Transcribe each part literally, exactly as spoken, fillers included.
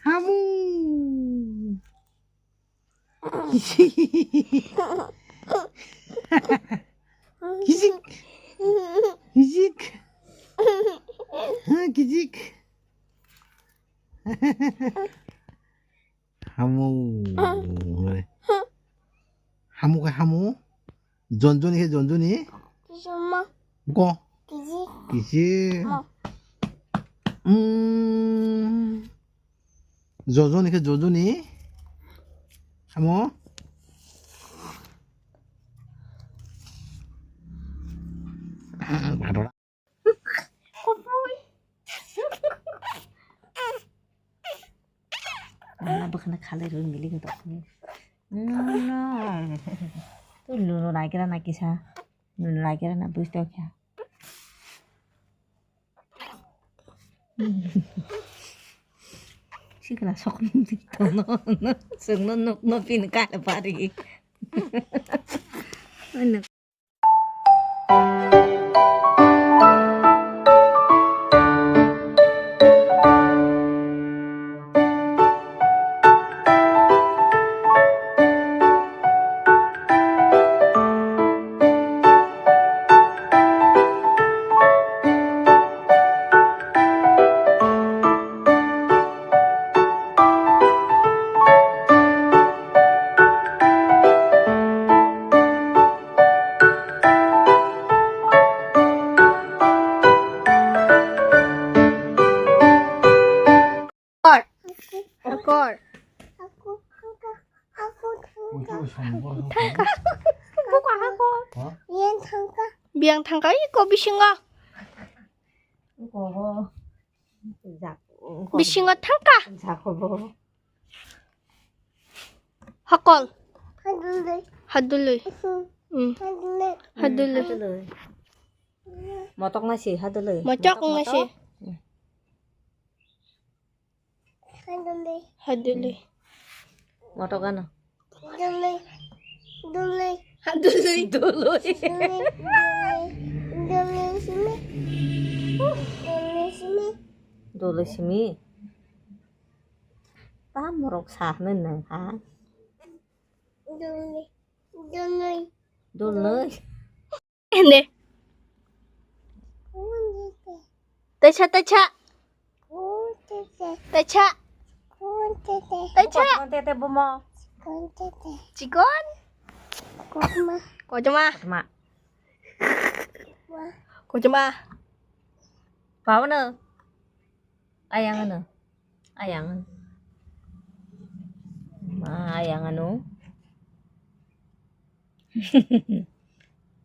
Hamu. Kijik. Kijik. Ha, kijik. Hamu. Hamu khe hamu. Jonjoni khe jonjoni. Kijik ma. Buko. Kijik. Kijik. Ma. Hmm. Jojoni khe jojoni. Samo. Mana bwkhano khalai rw miling tong. Tu lunu naigra na kisa. Lunu naigra na busto kya. Sikla sok no, sokno nok no pin ka pari. Kor. Kor. Biyang thangka iko bisingo. Bisingo thangka. Hakol. Hadului. Hmm. Hadului. Motok nasi hadului. Motok nasi. Hadului. Motok ano. Dului. Dului. Ha, dului. Dului. Dului. Dului simi. Dului simi. Dului simi. Tamo rok sa hwnwi nang ha. Dului. Dului. Dului. Ende. Tacha, tacha. Tacha. Tacha. Tete bumo. Chikon. Kojma. Kojma. Kojma. Pao no. Ayang ano. Ayang ano. Ma, ayang ano.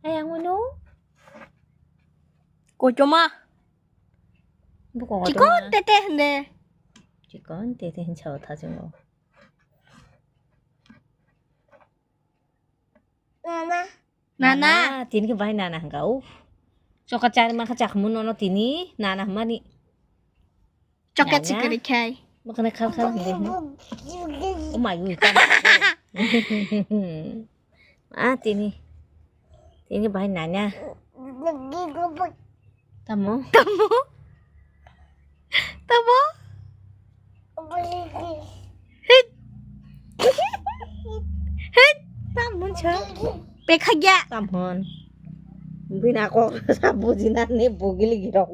Ayang ano. Kochoma. Chikon tete hende. Chikon tete hinsa o thajungo. Nana. Nana. Nana, tini khe bai nana hwnka o. Choka chari ma kha chakhumu nono tini nana hwnmani. Choka chikari khai. Makhana khal khal hwnde hwnde. O mai ui tamo. Ah, tini. Tini bai nana. Tamo. Tamo. Tamo. Hit. Hit. Tamon cha. Pekha gya. Tamon. Bina ko sa bujina ne bogili girok.